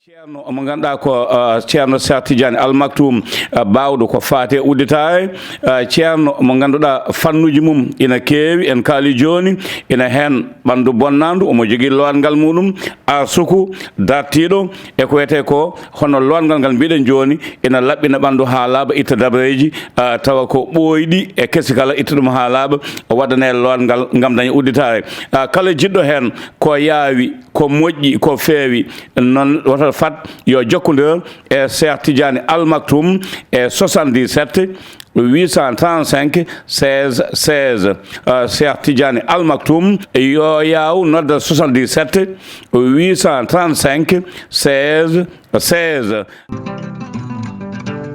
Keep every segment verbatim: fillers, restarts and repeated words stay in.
Ceerno mo ngannduɗaa ko, ah, Ceerno Cheikh Tidiane Al Maktoum, ah, baawɗo ko faati e udditaare, ah, ceerno mo ngannduɗaa fannuuji mum ina keewi, en kaali jooni, ina heen ɓanndu bonnaandu, omo jogii lootngal muɗum, arsuku, dartiiɗo, e ko wiyetee ko hono lootngal ngal mbiɗen jooni, ina laɓɓina ɓanndu haa laaɓa, itta dabreeji, ah, tawa ko ɓooyɗi e kesi kala, itta ɗum haa laaɓa, waɗanee lootngal ngam daña udditaare. Ah, kala jiɗɗo heen ko yaawi, ko moƴƴi, ko feewi, noon woto fat yo jokkondir e Cheikh Tidiane Al Maktoum e soixante-dix-sept huit cent trente-cinq seize seize. Euh, Cheikh Tidiane Al Maktoum, yo yaaw nodda soixante-dix-sept huit cent trente-cinq seize seize.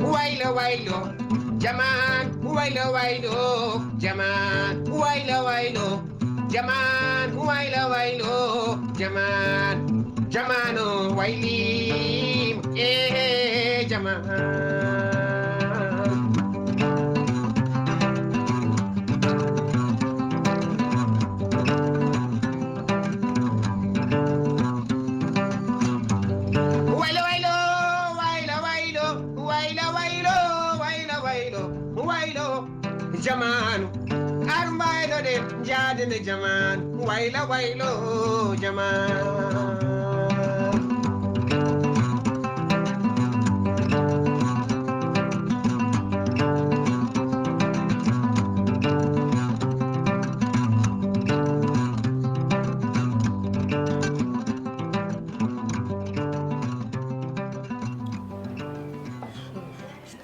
Waylo, waylo, jaman, waylo, waylo, jaman, waylo, waylo, jaman, waylo, waylo, jaman, jamano waylim, eh, jaman. Waylo, waylo, waylo, waylo, waylo, waylo, waylo, waylo, waylo, jamanu. Ar mbaylo de, jaade nde jamanu. Waylo, waylo, jamanu.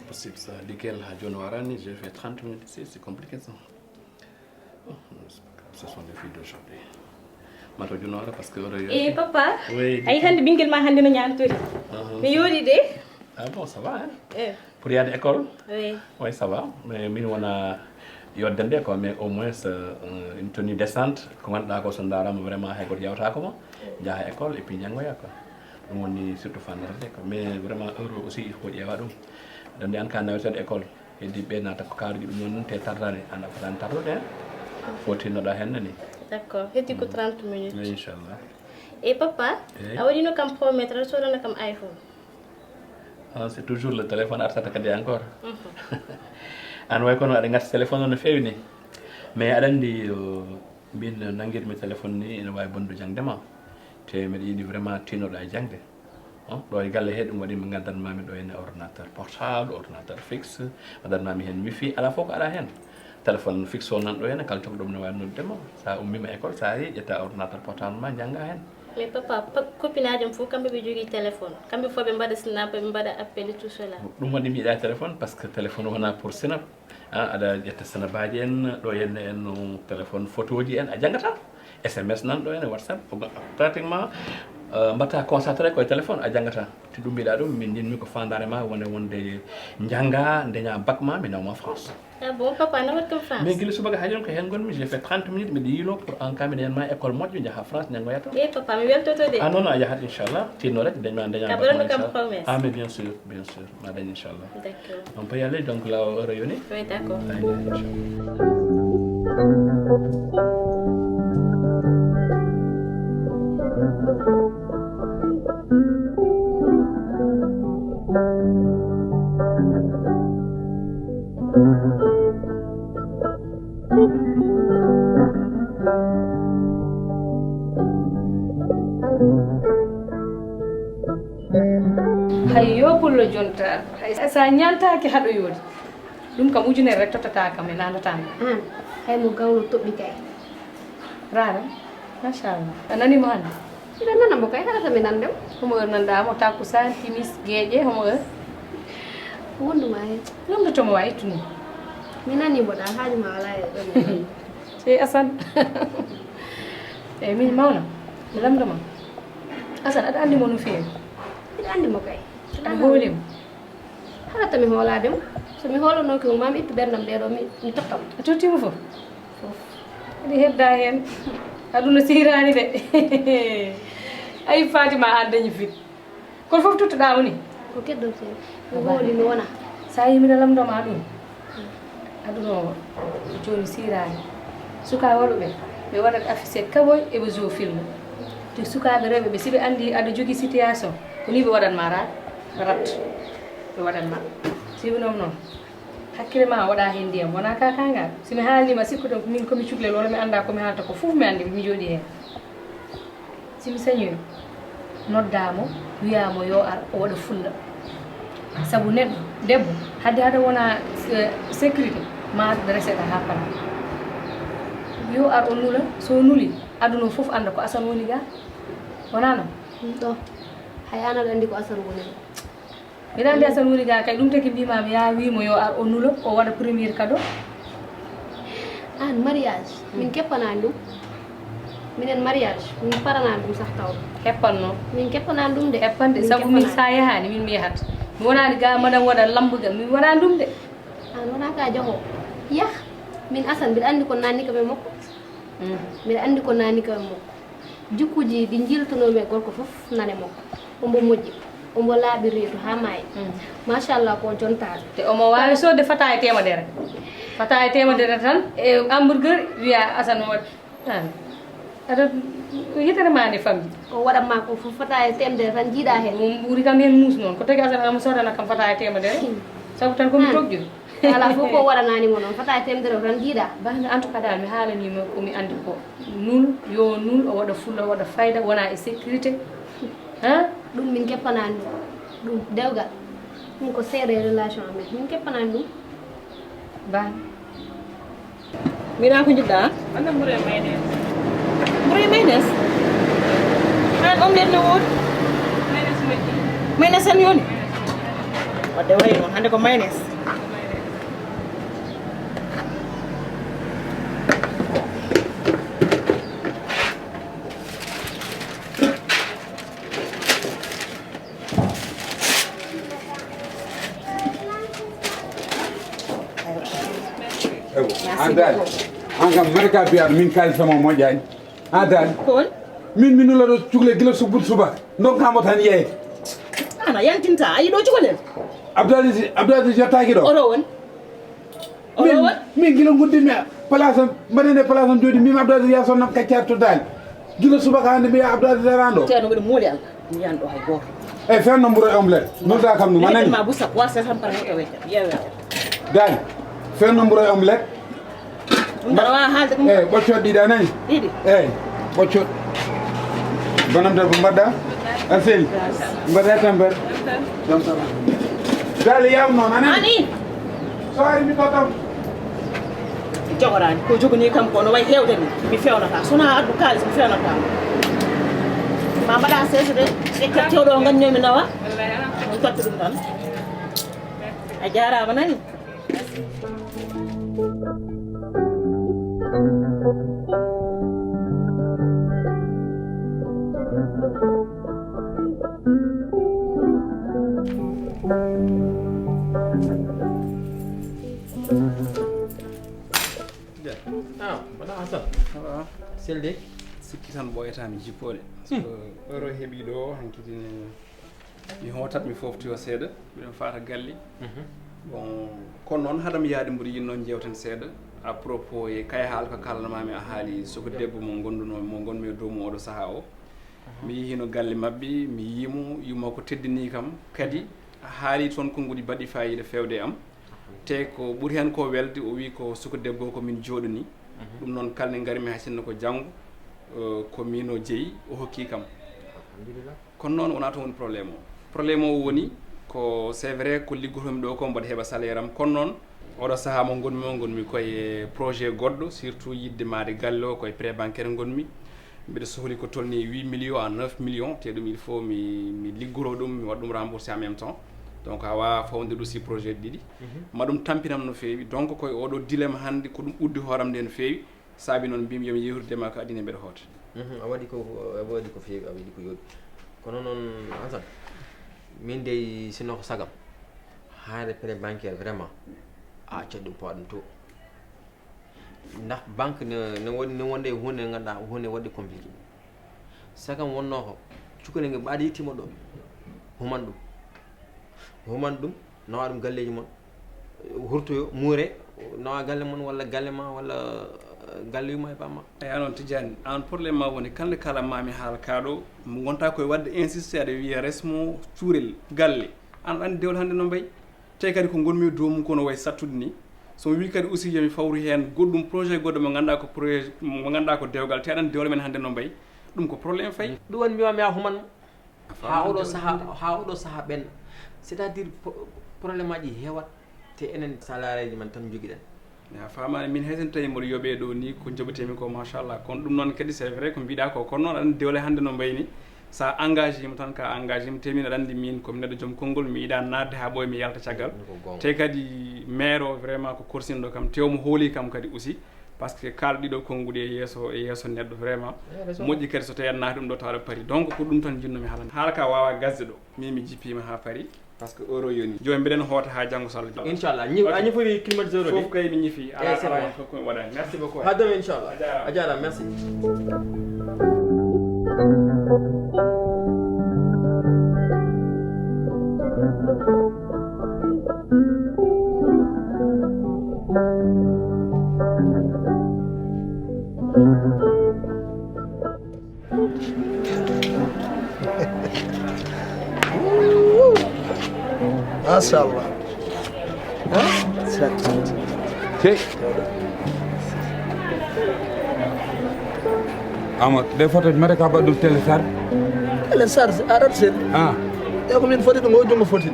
Possible ça, lequel ha jooni waraani, j'ai fait trente minutes ici, c'est compliqué ça. Oh, c'est pas grave, ce sont les filles d'aujourd'hui. Mato jooni wara parce que oɗo yo- Eh, papa. Oui, ay, hannde ɓinngel ma hannde no ñaantori. Uh-huh. Mi yooɗi de. Ah bon, ça va, hein? Eh. Pour y aller à l'école? Oui. Oui, ça va. Mais min wona yodde nde quoi, mais au moins, euh, une tenue décente. Ko ngannduɗaa ko so ndaarama vraiment hay goto yawtako mo. Jaha école et puis janngoya quoi. Ɗum woni surtout fandare nde quoi. Mais vraiment heure aussi il faut ƴeewa ɗum. Aɗa anndi an ka naweteɗo école. Heddi ɓe naata ko kaaruji ɗum noon te tardani. An a fotani tardude hen. Fotinoɗa hen nani. D'accord. Heddi ko trente minutes. Oui, inchallah. E papa, a waɗino kam promettre aɗa sodana kam iPhone. Ah, c'est toujours le téléphone artata kadi encore. Mhm. An way kono aɗa ngati téléphone o no feewi ni. Mais aɗa anndi, uh, min nangirmi téléphone ni ina wawi bonde jangde ma. Te mbiɗa yiɗi vraiment tinnoɗa e jangde. Ɗo e galle he ɗum waɗi mi gaddanmami ɗo henne ordinateur portable, ordinateur fixe, gaddanmami hen wifi, ala fof ko ala hen. Téléphone fixe o nan ɗo henne, kala cokɗo ɗum ne wawi noddude ma. Sa ummima école, sa ari ƴetta ordinateur portable ma, jangga hen. Mais papa, copinajam fof kamɓe ɓe jogui téléphone. Kamɓe fof ɓe mbaɗa snap, ɓe mbaɗa appel et tout cela. Ɗum waɗi mi yiɗa téléphone, parce que téléphone wona pour snap. Ah, aɗa ƴetta sanabaji en, ɗo henne en, no téléphone photoji en, a jangata. S M S nan ɗo henne, WhatsApp, pratiquement, euh, mbatta concentré koye téléphone, a jangata. Te ɗum mbiɗa ɗum, min jinmi ko fandare ma wone wonde janga, ndeña bac ma, mi nawma France. Ah bon, papa, no waɗi kam France? Mais gila subaka ha joni ko hen gonmi, j'ai fait trente minutes, mbiɗa yiilo pour en cas mi ndeñanma école moƴƴo, jaha France, janngoya toon. Eh, papa, mi weltoto de. Ah, non, non, a yahat, inchallah. Tinno rek, ndeñma, ndeña bac ma, inchallah. Ka waɗanno kam promesse? Ah, mais bien sûr, bien sûr. Ma dañ, inchallah. D'accord. On peut y aller, donc là, heure yoni? Oui, d'accord. Allez, inchallah. Hay yo pullo jonta, hay sa ñaantaaki haɗoyoode. Ɗum kam ujunere rek tottata kam e nandataa ma. An, hay mo gawlo toɓɓi kay. Rara, machallah. A nani mo hannde? Mbiɗa nana mo kay, haɗata mi nande mo. Homo heure nanɗa mo? Takkusaan, timis, geeƴe, homo heure? Ko wonduma heen? Lamdoto mo wa ittu ni. Mi nani mo ɗa, haaju ma alaa e ɗon. Sey Asan. Eyi, min mawna. Mi lamdo ma. Asan, aɗa anndi mo no feewi? Mbiɗa anndi mo kay. Aɗa hooli mo? Haɗata mi hoolaade mo. So mi hoolanoke mo, ma mi ittu ɓerndam ɗee ɗo, mi, mi totta mo. A totti mo fof? Fof. Aɗa hedda heen. Aduna sihiraani de. Ayi, Fatima, an dañi fit. Kono fof tottuɗa o ni? Ko keddorte. Mi hooli mi wona. Sa yi mbiɗa lamndo ma ɗum. Aduna o jooni sihiraani. Sukaaɓe worɓe ɓe, ɓe waɗat affiche kaɓoy, eɓe joue film. Te sukaaɓe rewɓe ɓe, si ɓe anndi aɗa jogii situation, Ko ni ɓe waɗan ma rat rat ɓe waɗan ma. Sibu noon noon, hakkille ma waɗa heen ndiyam wona ka kangal. Si mi haalnima sikkuɗon ko min komi cuklel wala mi annda ko mi haalta, ko fof mi anndi, mi jooɗi heen. Si mi sañoy noddaamo, wiyaamo yo ar o waɗa fulla. Sabu neɗɗo debbo hadde hade wona eh, sécurité ma reseta ha pala. Yo ar o nula, so nuli aduna o fof annda ko Asan woni ga. Wona noon? Ɗo hay an aɗa anndi ko Asan woni. Mbiɗa anndi Asan woni ga kay, ɗum tagi mbimami ya wimo yo ar o nulo o waɗa premier cadeau. An mariage min keppanaani ɗum. Minen mariage min paranaani ɗum sah taw. Heppanno. Min keppanaani ɗum de. Heppande. Sabu min sa yahani min mi yahat. Mi wonani ga maɗam waɗa lambuga mi wonani ɗum de. An wona ka jaho. Yah. Min Asan mbiɗa anndi ko nanni kam e makko. Mbiɗa anndi ko nanni kam e makko. Jikkuuji ɗi njiltanomi e gorko fof nane makko. Omo moƴƴi, omo laaɓi reedu haa maayi. Machallah ko o jontaaɗo. Te omo waawi soodde fata e temedere. Fata e temedere tan e hamburger wiya Asan o waɗi. An aɗa yitere ma nde fammi. O waɗat ma ko fof fata e temedere tan jiiɗa heen. Ɗum ɓuri kam heen muus noon ko tagi Asan omo soodana kam fata e temedere. Sabu tan komi togjude. Ala fof ko waɗananimo noon fata e temedere o tan jiiɗa. Bahna en tout cas dal mi haalanima komi anndi ko. Nul, yo nul, o waɗa fulla, o waɗa fayda, wona e sécurité. Hein? Ɗum min keppanaani ɗum. Ɗum dewgal. Ɗum ko seeɗa e relation amen. Min keppanaani ɗum. Ba. Mira ko jiɗɗa? Walla mburu e mayonnaise. Mburu e mayonnaise? An omelette no woodi? Mayonnaise moƴƴi. Mayonnaise tan yoni? Wadde wayi noon, hannde ko mayonnaise. An daali an kam mata ka biyaɗo min kaalis sama moƴƴani. An daali. Ko woni? Min mi nula ɗo cukalel gila subbude subaka donkamo tan yeeyde. Ana yantinta a yiɗo cukalel? Abdou Aziz, Abdou Aziz yettaaki ɗo. Oto woni? Min gila guddimi place am mbaɗen e place am jooɗi mbimi Abdou Aziz ya sonnam kaccaari to daali. Gila subaka hannde mbiya Abdou Aziz arano. Ceerno mbiɗa mooli Allah mi yiyan ɗo hay gooto. Eyyi fenno mburo e omelette nulda kam ɗum a nani? Ma busa warse tan par moto wecca yewe. Daali fenno mburo e omelette. Ɗum mbaɗa wawa haalde ɗum. Eyyi ɓoccooɗe ɗiɗi a nani? Ɗiɗi. Eyyi ɓoccooɗe. Bonam debbo mbaɗɗa? A seli? Mbaɗa e tampere? Daali yam noon a nani? Ani. So ari mi tottam. Jogoraani ko joganii kam ko no wayi heewde mi mi feewnata so wonaa addu kaalis mi feewnata ma mbaɗa seese de ƴetta tewɗo o ngannoomi nawa mi totta ɗum tan. A jaaraama nani. Ah, mbaɗa Hasan. Selde. Sikki tan ɓooyata mi jippoɗe. Euro heɓi ɗo hankitine. Mi hootat mi foftoyo seeɗa mbiɗen faata galle. Bon, kono noon haɗam yaade mboɗo yinno jewten seeɗa à propos e kay haala ko kalnamaami a haali soko debbo mo gonduno mo gonmi e dow mum oɗo sahaa o. Mi yehino galle maɓɓe mi yimo yumma ko teddini kam kadi a haali toon konnguɗi baɗɗi fayida fewde e am. Te ko ɓuri heen ko welde o wi ko suka debbo ko min jooɗani. Ɗum noon kalne ngarmi hay sinno ko janngo. Ko min o jeyi o hokki kam. Kono noon wonaa toon woni problème o. Problème o woni ko c'est vrai ko liggotomi ɗo ko mboɗo heɓa salaire am kono noon oɗo sahaa mo ngonmi o ngonmi koye projet goɗɗo surtout yidde maade galle o koye prêt bancaire ngonmi. Mbiɗa sohli ko tolni huit millions à neuf millions te ɗum il faut mi mi liggoro ɗum mi waɗa ɗum remboursé en même temps. Donc a wawa fawde aussi projet ɗiɗi. Ma ɗum tampinam no feewi donc koye oɗo dilemme hannde ko ɗum uddi hooram nde no feewi. Saabi noon mbimi yomi yewtidema ko adii nde mbeɗa hoota. A waɗi ko a waɗi ko feewi a waɗi ko yooɗi. Kono noon Hasan, min dey sinno ko sagam haade prêt bancaire vraiment a accat ɗum pawa ɗum to. Ndax banque ne ne woni ne wonde e hunde nde ngannduɗaa hunde waɗde compliqué. Sagam wonnoo ko cukalel ngel ɓaade yettiima ɗo human ɗum. Human ɗum nawa ɗum galleeji mon hurtoyo muure nawa galle mon walla galle ma walla galle yumma e bamma. Eyi, an on Tijani, an problème ma woni kala nde kalan maami haala ka ɗo, mo gonta koye waɗde insisté, aɗa wiya resmo cuurel galle. An aɗa anndi dewle hannde no mbayi. Te kadi ko ngonmi e dow mum kono way sattude ni. So mi wi kadi aussi yomi fawru heen goɗɗum projet goɗɗo mo ngannduɗaa ko projet mo ngannduɗaa ko dewgal, te aɗa anndi dewle men hannde no mbayi. Ɗum ko problème fayi. Ɗum woni mbiwami a human mo. A haa faamaani oɗo de, saha, haa oɗo saha ɓenna. C'est-à-dire po-, problème aji heewat, te enen salareji men tan jogiɗen. A faamaani, min hay so tawii mboɗo yoɓee ɗo ni ko joɓetemi ko, machallah. Kono ɗum noon kadi c'est vrai ko mbiɗa ko, kono noon aɗa anndi dewle hannde no mbayi ni. Sa engagé mo tan ka engagé mo, te min aɗa anndi min ko mi neɗɗo joom konngol, mi yiɗa naatde haa ɓooya mi yalta caggal. Ko goonga. Te kadi maire o vraiment ko korsinɗo kam, te omo hooli kam kadi aussi. Par ce que kala ɗiɗo konnguɗi e yeeso, e yeeso neɗɗo vraiment. Eh, raison. Moƴƴi kadi so tawi aɗa naati ɗum ɗo tawa aɗa pari. Donc ko ɗum tan jinnoomi haalande. Haala ka waawa gasde ɗo. Min mi jippiima haa pari. Par ce que euro yoni. Jooni mbiɗen hoota haa janngo so Allah jaɓi. Inchallah. Ñi-, a ñifowi climatiseur o de? Fof kay mi ñifi. Eh, c'est bon. Fof ko mi waɗani. Merci beaucoup. Haa demain inchallah. A jaaraama. A jaaraama, merci. Machallah. Tey. Amadou, ɗe photo ji mate ka mbaɗ ɗum télécharge? Télécharge, aɗat seen. Ah. E ko min foti ɗum, o junngo foti.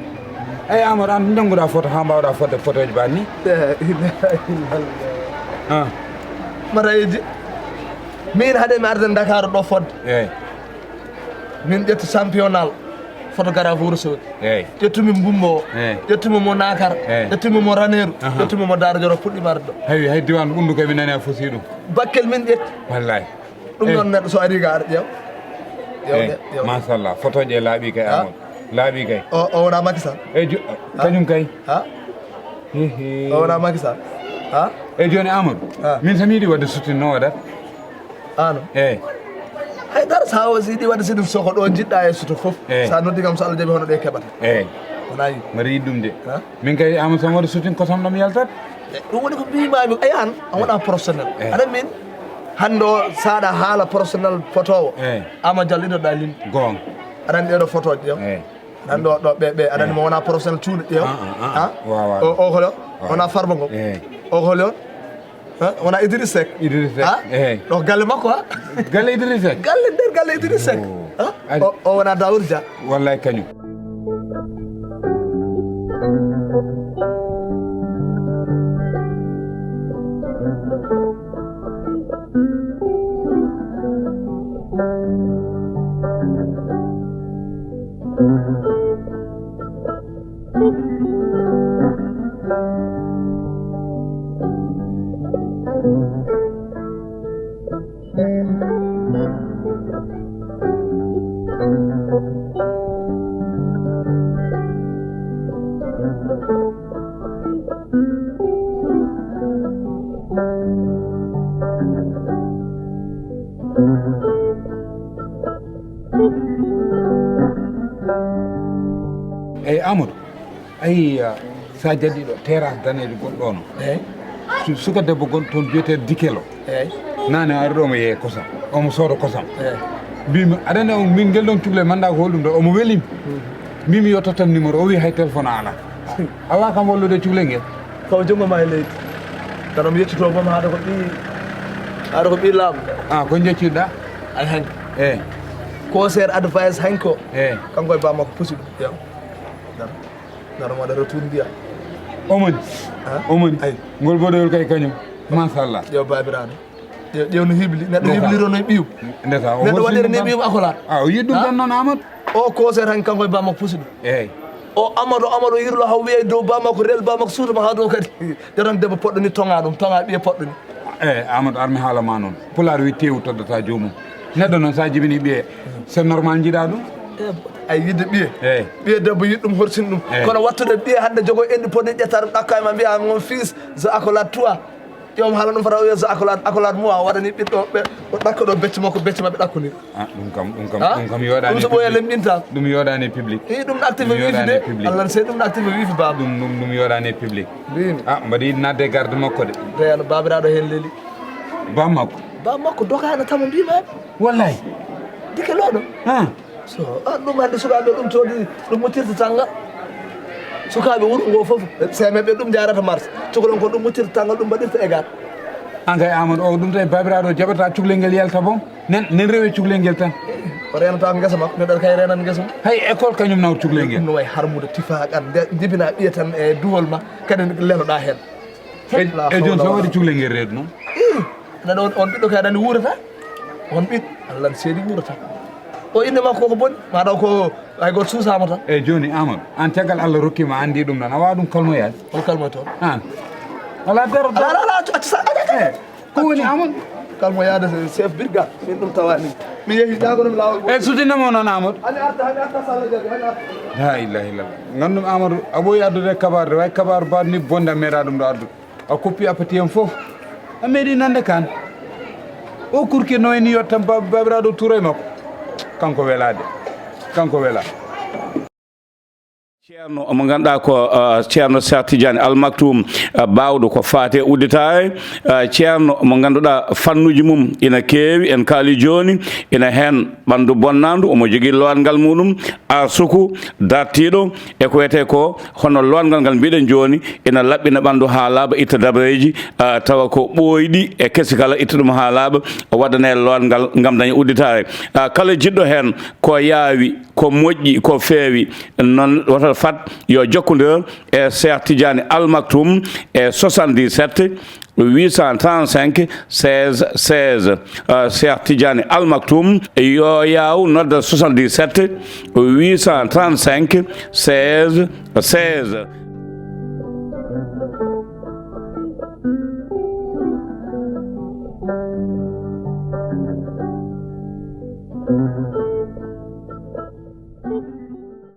Eyi, Amadou, an jannguɗa photo haa mbaawɗa fodde photo ji mbaɗ ni? La ilaha illallah. Ah. Mata yejji. Min haade mi arde Dakar ɗo fodde. Eyi. Min ƴetti championnat photographe Wuro Sowdi. Eyi. Ƴettumi Mbumbo o. Eyi. Ƴettumi mo Nakar. Eyi. Ƴettumi mo Raneeru. Aha. Ƴettumi mo Daara Joro puɗɗi marde ɗo. Hay, hay diwan Ɓunndu kay mi nani a fosi ɗum. Bakkel min ƴetti. Wallay. Ɗum noon neɗɗo so ari ga ar ƴeew. Ƴeew de, ƴeew de. Machallah, photo ji e laaɓi kay. Ha? Amadou. Laaɓi kay. O, o wona Macky Sall. E jo-, ha? Kañum kay. Ha? Hihi. O wona Macky Sall. Ha? E jooni Amadou. Ha. Min so mi yiɗi waɗde soutien no waɗat? Ano. Eyi. Hay dara sa o si yiɗi waɗde soutien soko ɗo jiɗɗa e soutien fof. Eyi. Sa noddi kam so Allah jaɓi hono ɗe keɓata. Eyi. Wona yi. Mbaɗa yiɗi ɗum de. Ha? Min kay Amadou so mi waɗi soutien kosam ɗam yaltat. E, ɗum woni ko mbimami, ay an, a wona professionnel. Eh. Aɗa min, hannde o saɗa haala professionnel photo o. Eh. Ama Diallo ɗiɗo ɗa lim. Goonga. Aɗa anndi ɗeɗo photo ji ɗo. Eh. Aɗa anndi ɗo, ɗo ɓe, ɓe, aɗa anndi mo wona professionnel cuuɗi ɗo. Ah, ah, ah. Ha? Wa, wa. O, o holo? Wa. Wona Farba Ngom. Eh. O holo? Ha? Wona Idriss Seck. Idriss Seck. Ha? Eh. Ɗo galle makko, ha? Galle Idriss Seck? Galle nder galle Idriss Seck. Oh. Ha? Ari. O, o wona Daoud Dia. Wallay kañum. Eyyi, Amadou. Ayi, ah, sa jaɗɗiɗo terrasse danejo goɗɗo ono. Eyyi. Su-, suka debbo gonɗo toon biyeteeɗo Dikelo. Eyyi. Nane o ari ɗo omo yeeya kosam. Omo sooda kosam. Eyyi. Mbimi, aɗa anndi on, min ngel ɗon cukalel mi annda ko holɗum ɗo. Omo welimi. Mhm. Mbimi yo tottan numéro. O wi hay téléphone a alaa. A wawa kam wallude cukalel ngel? Ko junngo ma e leydi. Tan omo yettito boom haɗa ko ɓi, haɗa ko ɓi laamu. Ah, ko jecciɗa? Ay hanki. Eyyi. Ko seer advice hanki o. Eyyi. Kanko e bammakko pusi ɗum. Yam. Daro mo waɗa retour mbiya. Omoni. Ha? Omoni. Ay. Ngol boɗoyol kay kañum. Machallah. Ƴeew babiraɗo. Ƴeew, ƴeew no hibli. Neɗɗo hibliro no e ɓiyum. Ndesa, o neɗɗo waɗiri ni ɓiyum akolat. Ah, o yiɗi ɗum tan noon, Amadou. O kose tan kanko e bammakko pusi ɗum. Eyyi. O Amadou, Amadou yirlo haw wiya e dow bammakko, rel bammakko, suudu ma ha dow kadi. Jaran debbo poɗɗo ni tonga ɗum, tonga ɓiye poɗɗo ni. Eyyi, Amadou, armi haala ma noon. Pulaar wi tewu toddata joomum. Neɗɗo noon sa jibini ɓiye, c'est normal jiiɗa ɗum. Eh, ay yidde ɓiye. Eyyi. Ɓiye debbo yiɗ ɗum, horsin ɗum. Eyyi. Kono wattude ɓiye hannde jogo enɗi poti ƴetta ɗum ɗakka e ma mbiya mon fils, je accolade toi. Ƴeewam haala ɗum fota o wiya je accolade, accolade moi o waɗani ɓiɗɗo ɓe, o ɗakka ɗo becce makko, becce maɓɓe ɗakkoni. Ah, ɗum kam, ɗum kam, ah? Ɗum kam yoɗani. Ɗum so ɓooya public. Lemɗinta. Ɗum yoɗani public. I ɗum active wifi de. Ɗum yoɗani public. Allah sey ɗum active wifi baba. Ɗum, ɗum, ɗum yoɗani public. Mbimi. Ah, mbaɗa yiɗi nadde garde makko de. Deyano babiraɗo hen leli. Ba makko. Ba makko dokaano tama mbimaɓe. Wallay. Dike looɗo. Ah. So an ɗum hannde sukaaɓe ɗum coodi ɗum muccirta tanngal. Sukaaɓe wuro ngo fof seemeɓe ɗum njaarata mars. Cukalon ko ɗum muccirta tanngal ɗum mbaɗirta égal. An kay Amadou o ɗum tawi babiraɗo jaɓata cukalel ngel yalta boom. Nen nen rewe cukalel ngel tan. O renata ngesa makko neɗɗo kay renan ngesa. Hay école kañum nawta cukalel ngel. Ɗum no way harmude tifa kan jibina ɓiya tan e duwol ma kadi leloɗa hen. E e jooni so waɗi cukalel ngel reedu noon. Ii, aɗa on on ɓiɗɗo kay aɗa anndi wuurata. On ɓiɗɗo Allah n seedi wuurata. O innde makko koko boni maɗa ko hay goto suusama tan. Eyi jooni Amadou an caggal Allah rokkima anndi ɗum noon a wawa ɗum kalmoyaade. Hol kalmoy toon? An ala daro ala ala accu sa. Ko woni Amadou? Kalmo yaade chef brigade min ɗum tawani. Mi yehi jagono mi lawol. E sudinamo noon Amadou. Hani arta hani arta sala jabi hani arta. La ilaha illallah. Ngandum Amadou a ɓooyi addude kabaru de way kabaru baɗ ni bonde a meeɗa ɗum ɗo addude. A koppi appati en fof a meeɗi nande kan. O kurki no wayni yottan babiraɗo turay makko. Kanko welade. Kanko wela. Ceerno mo ngannduɗaa ko uh, ceerno Cheikh Tidiane Al Maktoum uh, baawɗo ko faati e udditaare. Uh, ceerno mo ngannduɗaa fannuuji mum ina keewi en kaali jooni. Ina heen ɓanndu bonnaandu omo jogii lootngal muɗum, arsuku dartiiɗo e ko wiyetee ko hono lootngal ngal mbiɗen jooni ina laɓɓina ɓanndu haa laaɓa itta dabareeji uh, tawa ko ɓooyɗi e kesi kala itta ɗum haa laaɓa waɗanee lootngal ngam daña udditaare. Uh, kala jiɗɗo heen ko yaawi ko moƴƴi ko feewi noon woto fat yo jokkondir e Cheikh Tidiane Al Maktoum e soixante-dix-sept huit cent trente-cinq seize seize. Cheikh Tidiane Al Maktoum yo yaaw nodda soixante-dix-sept huit cent trente-cinq seize seize.